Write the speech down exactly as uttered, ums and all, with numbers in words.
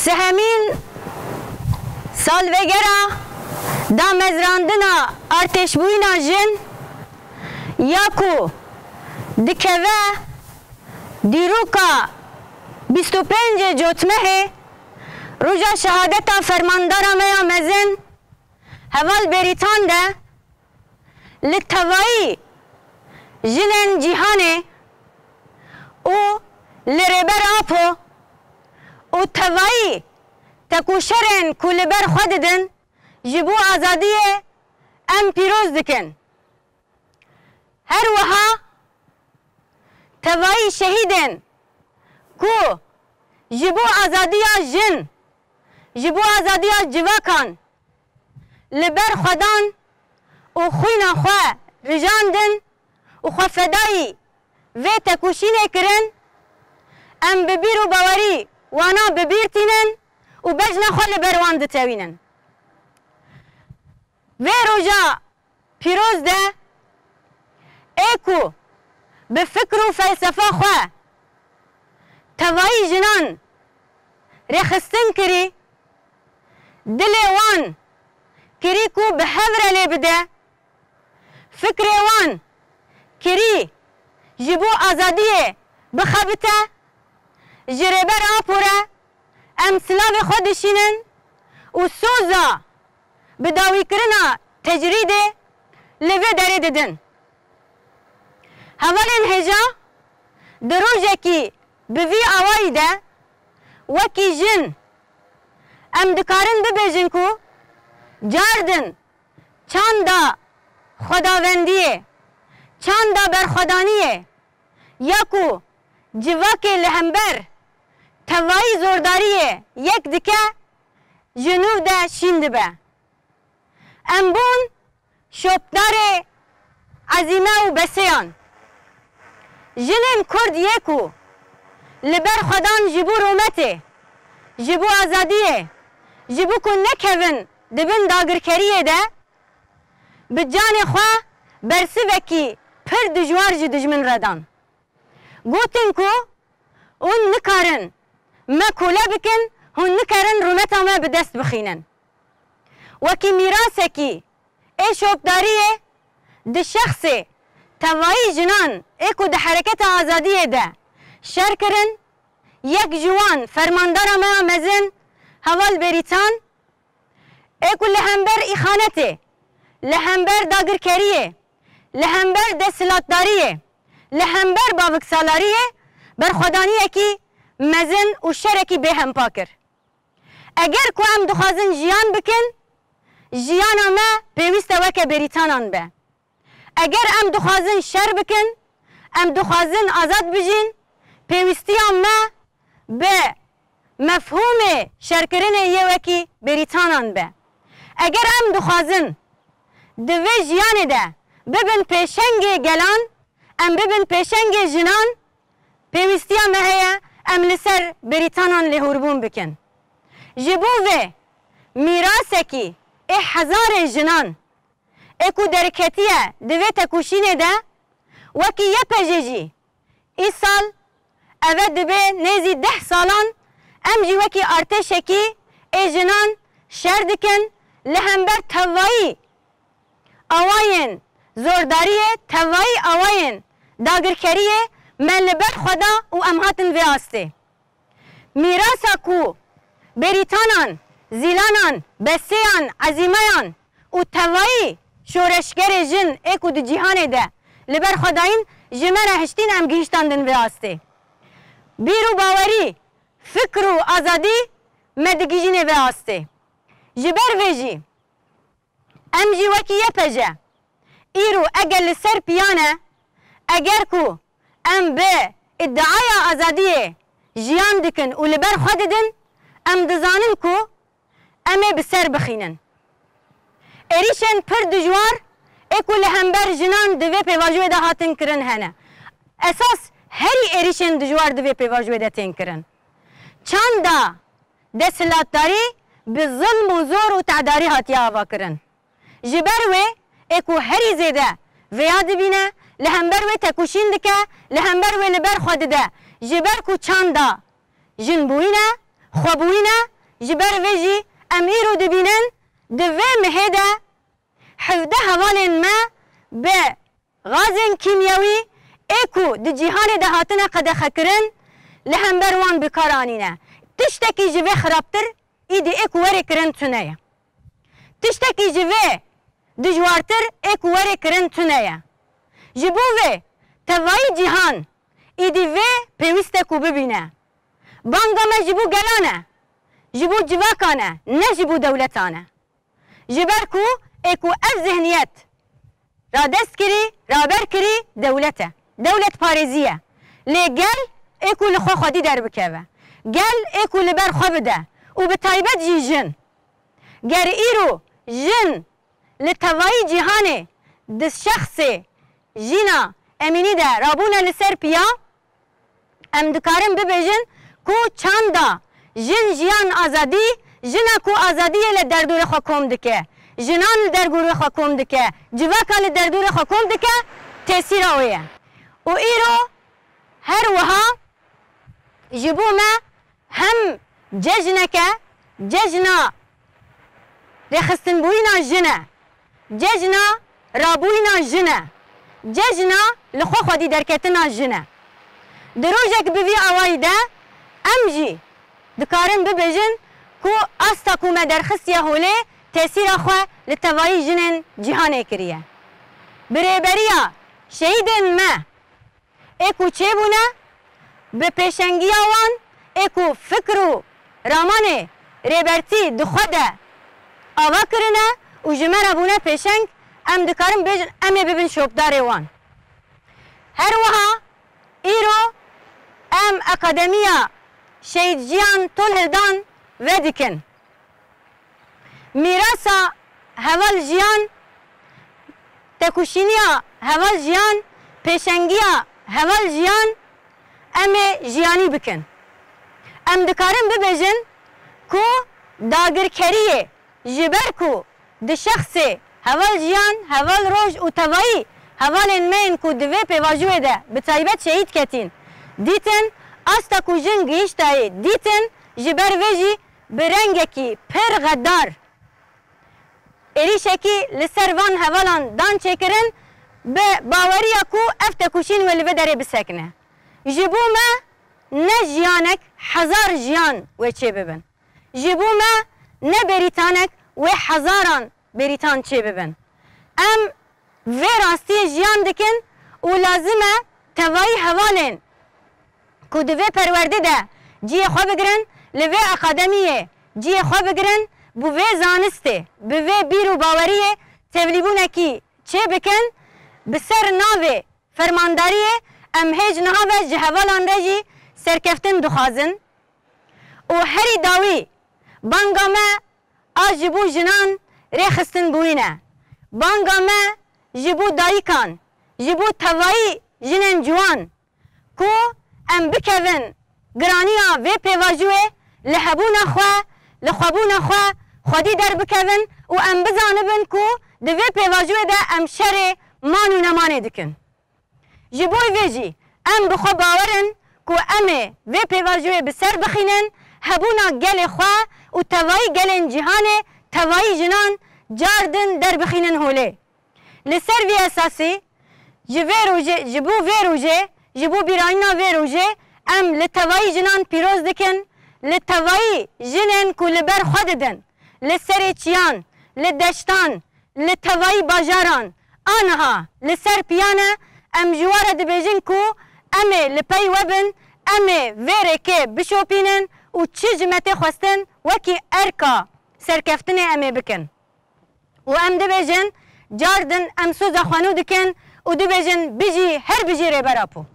Sihemîn salvegera damezrandina artêşbûyîna jin ya ku dikeve dîroka bîst û pêncê Cotmehê, roja şehadeta fermandara me ya mezin heval Bêrîtan de, li tevayî jinên cîhanê û li Rêber Apo û tevayî tekoşerên ku li ber xwe didin ji bo azadiyê em pîroz dikin. Her wiha tevayî şehîdên ku ji bo azadiya jin, ji bo azadiya civakan li ber xwe dan û xwîna xwe rijandin û xwe fedayî vê tekoşînê kirin, em bi bîr û bawerî wana bi bîr tînin û bejna xwe li ber wan ditewînin. Vê roja pîroz de ê ku bi fikr û felsefa xwe tevayî jinan rêxistin kirî, dilê wan kirî ku bi hev re lê bide, fikrê wan kirî ji bo azadiyê bixebite, ji Rêber Apo re em silavê xwe dişînin û soza bi dawîkirina tecrîdê li vê derê didin. Hevalên hêja di rojekî bi vî awayî de wekî jin em dikarin bibêjin ku cardin çanda xwedawendiyê, çanda berxwedaniyê ya ku civakê li hember tevayî zordariyê yek dike, ji nû de şîn dibe. Em bûn şopdarê ezîme û besêyan. Jinên Kurd yê ku li ber xwe dan ji bo rûmetê, ji bo azadiyê, ji bo ku nekevin di bin dagirkeriyê de, bi canê xwe bersivekî pir dijwar ji dijmin re dan. Gotin ku hûn nikarin me kole bikin, hûn nikerin rûmeta me bi dest bixînin. Wekî mîrasekî ê şopdariyê di şexsê tevayî jinan ê ku di hereketa azadiyê de şer kirin, yek ji wan fermandara me ya mezin Heval Bêrîtan, ê ku li hember îxanetê, li hember dagirkeriyê, li hember desthilatdariyê, li hember baviksalariyê berxwedaniyekî mezin û şerekî bêhempa kir. Eger ku em dixwazin jiyan bikin, jiyana me pêwîst e weke Bêrîtanan be. Eger em dixwazin şer bikin, em dixwazin azad bijîn, pêwîstiya me bi mefhûmê şerkirinê yê wekî Bêrîtanan be. Eger em dixwazin di vê jiyanê de bibin pêşengê gelan, em bibin pêşengê jinan, pêwîstiya me heye em li ser Bêrîtanan lêhorbûn bikin. Ji bo vê mîrasekî ê hezarê jinan ê ku derketiye di vê tekoşînê de, wekî Y P J jî îsal, ev e dibe nêzî deh salan, em jî wekî artêşekî ê jinan şer dikin, li hember tevayî awayên zordariyê, tevayî awayên dagirkeriyê me li ber xwe da û em hatin vê astê. Mîrasa ku Bêrîtanan, Zîlanan, Besêyan, Ezîmeyan û tevayî şoreşgerê jin ê ku di cîhanê de li ber xwe dayîn, ji me re hiştîn, em gihîştandin vê astê. Bîr û bawerî, fikr û azadî me digihîjîne vê astê. Ji ber vê jî, em jî wekî Y P J, îro eger li ser piyan e, eger ku em bi îdiaya azadiyê jiyan dikin û li ber xwe didin, em dizanin ku em ê bi ser bixînin. Êrîşên pir dijwar ê ku li hember jinan di vê pêvajoyê de hatin kirin hene. Esas herî êrîşên dijwar di vê pêvajoyê de tên kirin. Çanda desthilatdarî bi zilm û zor û tedarî hatiye avakirin. Ji ber wê ê ku herî zêde vêya dibîne, li hember wê tekoşîn dike, li hember wê li ber xwe dide. Ji ber ku çanda jin bûyî ne xwebûyî ne. Ji ber vê jî em îro dibînin di vê mihê de hevdeh hevalên me bi gazên kîmyewî ê ku di cîhanê de hatine qedexekirin, li hember wan bi kar anîne. Tiştekî ji vê xirabtir îdî ê ku werê kirin tune ye. Tiştekî ji vê dijwartir ê ku werê kirin tune ye. Ji bo vê tevayî cîhan îdî vê pêwîst e ku bibîne. Banga me ji bo gelan e, ji bo civakan e, ne ji bo dewletan e. Ji ber ku ê ku ev zihniyet radest kirî, raber kirî dewlet e. Dewletparêzî ye. Lê gel ê ku li xwe xwedî derbikeve. Gel ê ku li ber xwe bide û bi taybet jî jin. Ger îro jin li tevayî cîhanê di şexsê Jîna Emînî de rabûne li ser piya, em dikarin bibêjin ku çanda jin, jiyan, azadî, jina ku azadiyê li derdorê xwe kom dike, jinan li derdorê xwe kom dike, civaka li derdorê xwe kom dike, tesîra wê ye. Û îro her wiha ji bo me hem cejneke, cejna rêxistinbûyîna jin e, cejna rabûyîna jin e, cejna li xwe xwedî derketina jin e. Di rojek bi vî awayî de em jî dikarin bibêjin ku asta ku me derxistiye holê tesîra xwe li tevayî jinên cîhanê kiriye. Bi rêberiya şehîdên me ê ku çêbûne, bi pêşengiya wan ê ku fikr û ramanê Rêbertî di xwe de ava kirine û ji me re bûne pêşeng, em dikarin bêjin em ê bibin şopdarê wan. Her wiha îro em Akademiya Şehîd Jiyan Tolhildan vedikin. Mîrasa heval jiyan, tekoşîniya heval jiyan, pêşengiya heval jiyan em ê jiyanî bikin. Em dikarin bibêjin ku dagirkeriyê ji ber ku di şexsê heval jiyan, heval roj û tevayî hevalên me yên ku di vê pêvajoyê de bi taybet şehîd ketîn, dîtin, asta ku jin gihîştayê dîtin, ji ber vê jî bi rengekî pir xedar êrîşekî li ser van hevalan dan çêkirin, bi baweriya ku ev tekoşîn wê li vê derê bisekine. Ji bo me ne jiyanek hezar jiyan wê çêbibin. Ji bo me ne bêrîtanek wê hezaran bêrîtan çêbibin. Em vê rastiyê jiyan dikin û lazim e tevayî hevalên ku di vê perwerdê de cihê xwe bigirin, li vê akademiyê cihê xwe bigirin, bi vê zanistê, bi vê bîr û baweriyê tevlîbûnekî çêbikin, bi ser navê fermandariyê em hêj niha ve ji hevalan re jî serkeftin dixwazin. Û herî dawî banga me a ji bo jinan rêxistin bûyî ne. Banga me ji bo dayikan, ji bo tevayî jinên ciwan ku em bikevin giraniya vê pêvajoyê, li hebûna xwe, li xwebûna xwe xwedî derbikevin û em bizanibin ku di vê pêvajoyê de em şerê man û nemanê dikin. Ji bo vê jî em bi xwe bawer in ku em ê vê pêvajoyê bi ser bixînin, hebûna gelê xwe û tevayî gelên cîhanê, tevayî jinan car din derbixînin holê. Li ser vî esasî, ji vê rojê, ji bo vê rojê, ji bo bîranîna vê rojê em li tevayî jinan pîroz dikin, li tevayî jinên ku li ber xwe didin, li serê çiyan, li deştan, li tevayî bajaran, aniha li ser piya ne, em ji wan re dibêjin ku em ê li pey we bin, em ê vê rêkê bişopînin û çi ji me tê xwestin wekî erka serkeftinê em ê bikin. Û em dibêjin, car din em soza xwe nû dikin û dibêjin, bijî, her bijî Rêber Apo.